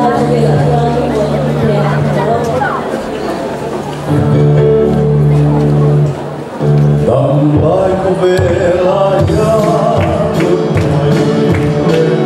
Tunlai khawvelah chuan lungawi a awm thei ang tawh lo. Damlai khawvelah hian lungawi leh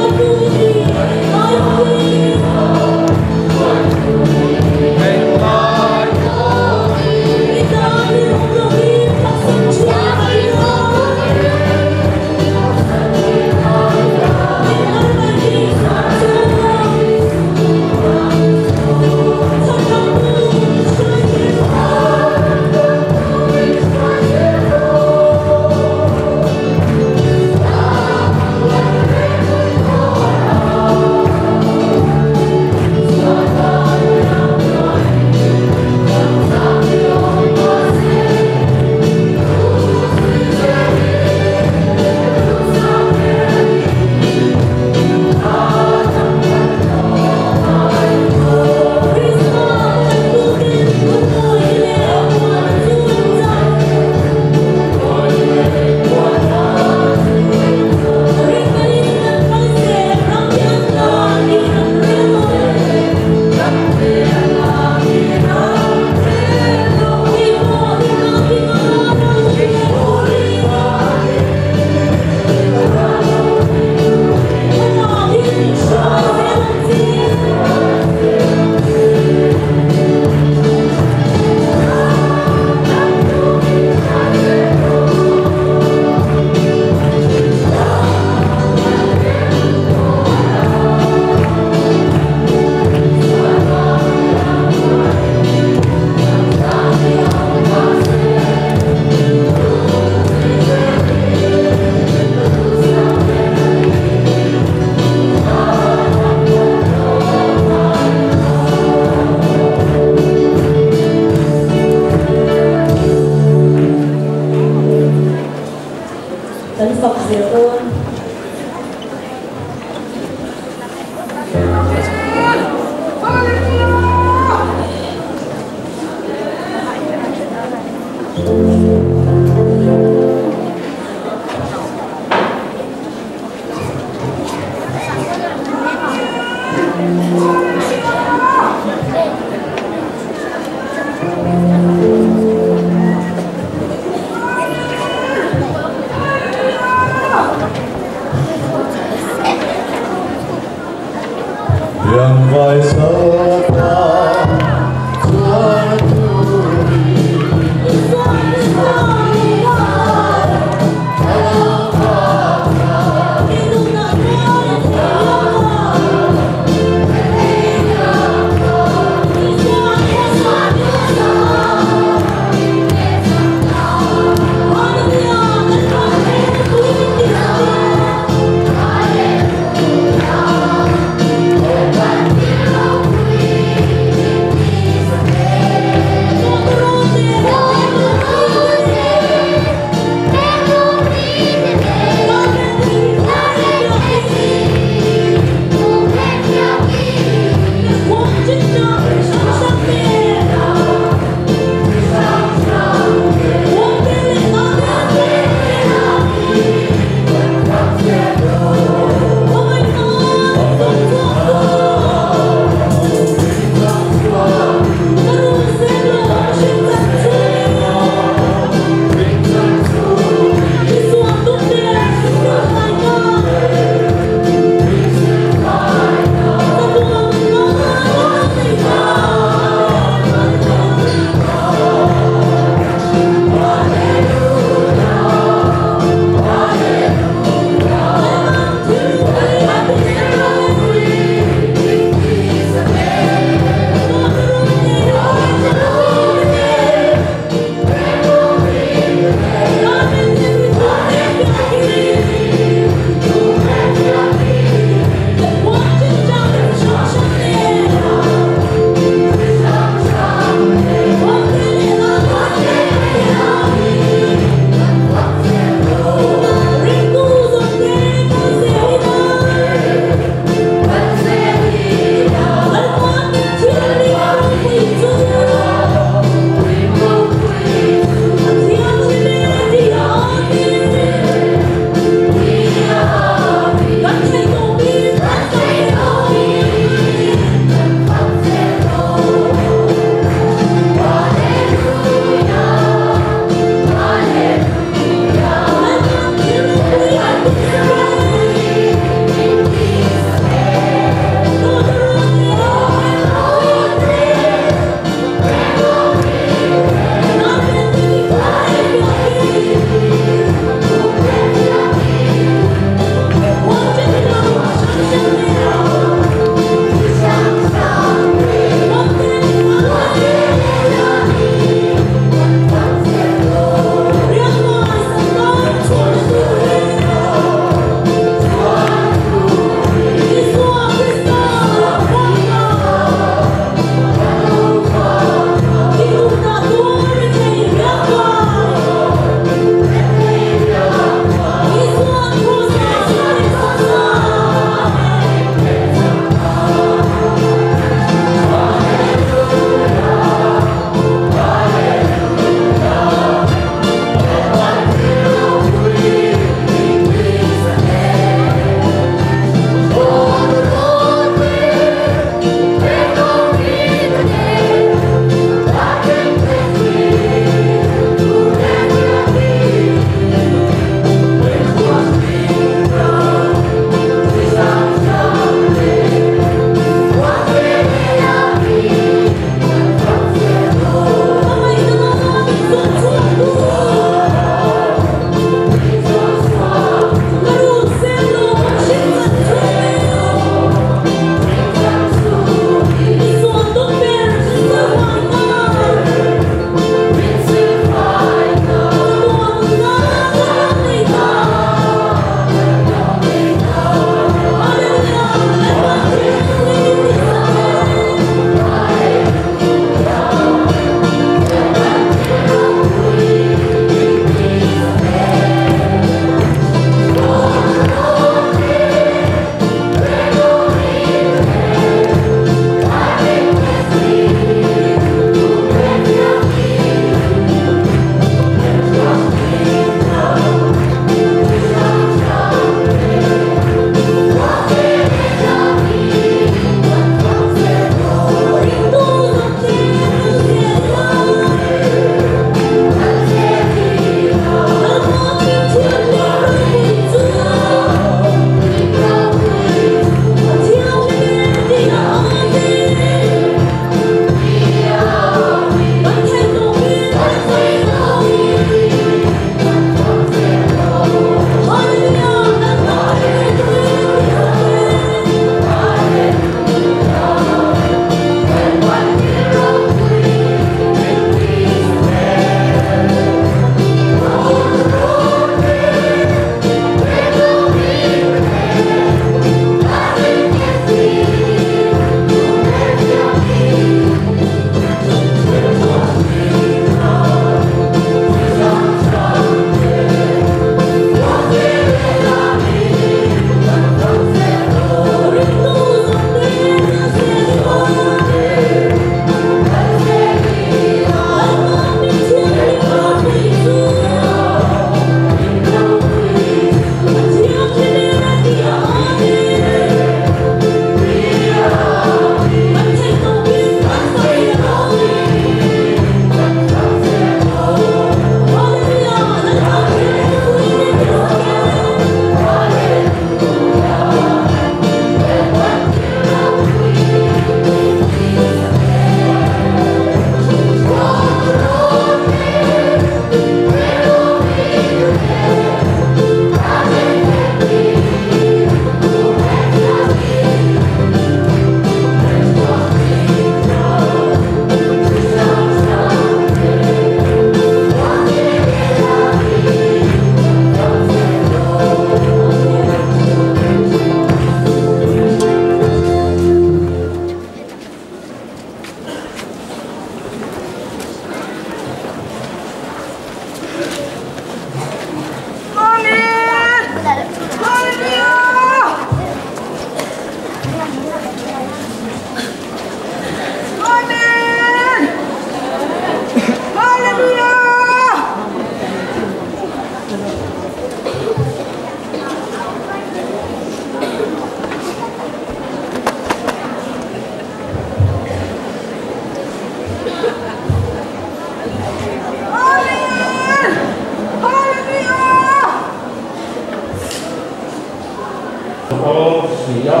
kal si a,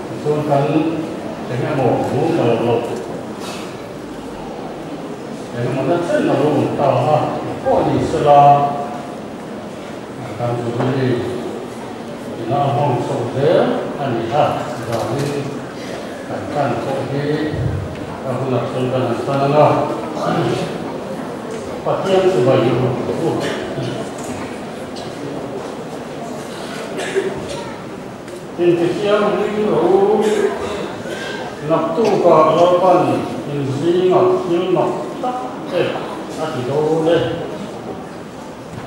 tichuan kan eng emaw mumal lo eng emaw na chen a lo awm ta a, pawh ni sela kan Jubilee ina a hmang chho zel a ni a, zanin kan tan pawh hi a hunah chuan kan han tan ang a, Pathian chu vai i hmu tawh u. Intithianghlim rawh u, naktukah Lalpan inzingah thil mak tak te a ti dawn e,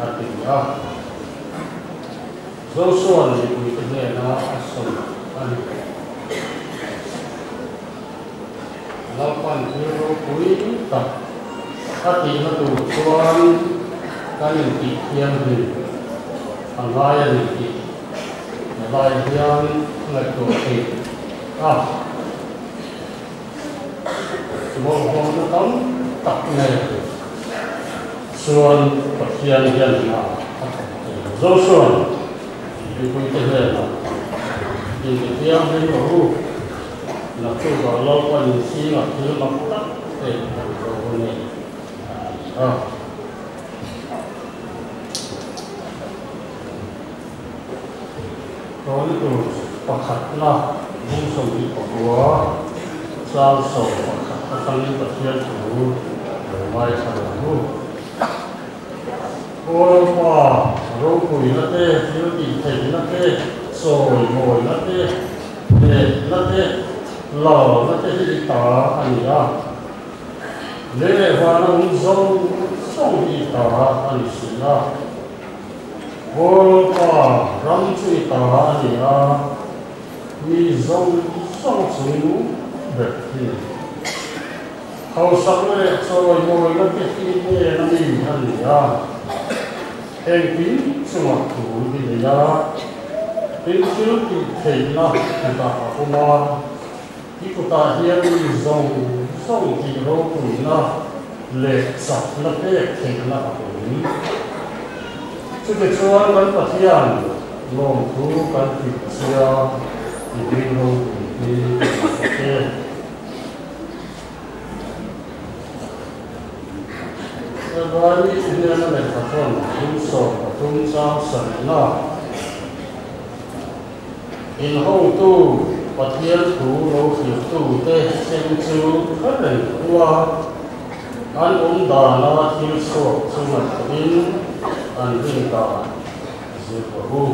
a ti a. Joshua mipuite hnena a sawi a ni. Lalpan thil ropui tak a tihna tur chuan kan intih thianghlim a ngai a ni tih helai hian ngaihtuah theih a. Bawlhhlawhna tam tak nen chuan Pathian hian hna a thawk thei lo. Joshua mipuite hnenah inti thianghlim rawh u, naktukah Lalpan inchhingah thil mak tak pek a ni dawn e, a ti a. Tawnitur pakhatna bung 29 chang 11 atangin Pathian thu lo ngaithla lo u. Aw Lalpa, ropuina te, thil tihtheihna te, chawimawina te, hnehna te, lalna te hi i ta a ni a. Lei leh vana awm zawng zawng hi i ta a ni si a. Aw Lalpa, ram chu i ta a ni a, mi zawng zawng chung ber hi. Hausakna leh chawimawina te hi hnen a mi a ni a, engkim chungah thu i nei a, tin thil tih theihna kutah a awm a, i kutah hian mi zawng zawng tih ropuina leh chakna pek theihna a awm. Chutichuan kan Pathian lawmthu kan hrilh chia i hming ropui hi kan fak e. Hebrai hnena lehkhathawn thum 13 chang sarihna inhotu Pathian thu lo hrilhtute chem chu hre reng ula, an awm dana thil chhuak chu ngaihtuahin an rin dan zir rawh u.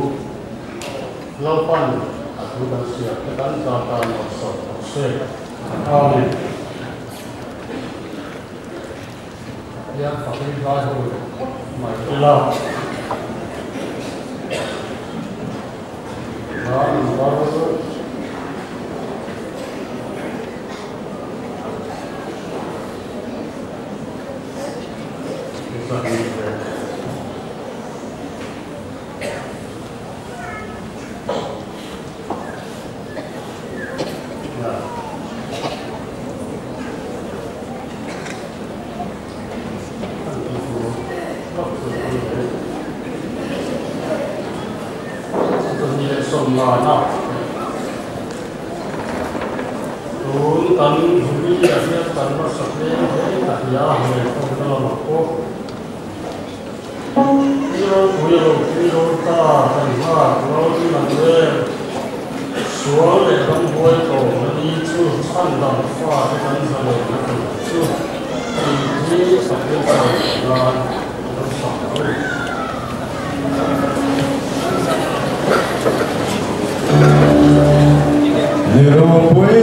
Lalpan a thu kan siam te kan za tan malsawm rawh se. Amen. Pathian fakin zai ho leh phawt mai ila. Hla number Tun kan Jubilee-ah hian kan hmasa tlem hle ta hle a, lehkhawn lamah pawh Pi ropui a lo tui dawn ta, kan nghak lalin an rel. Sual leh rambuai tawhna ni chu chhandam fate kan zalen a tur chu tih hi Pathian sawi nan lo sak ang. Ni ropui.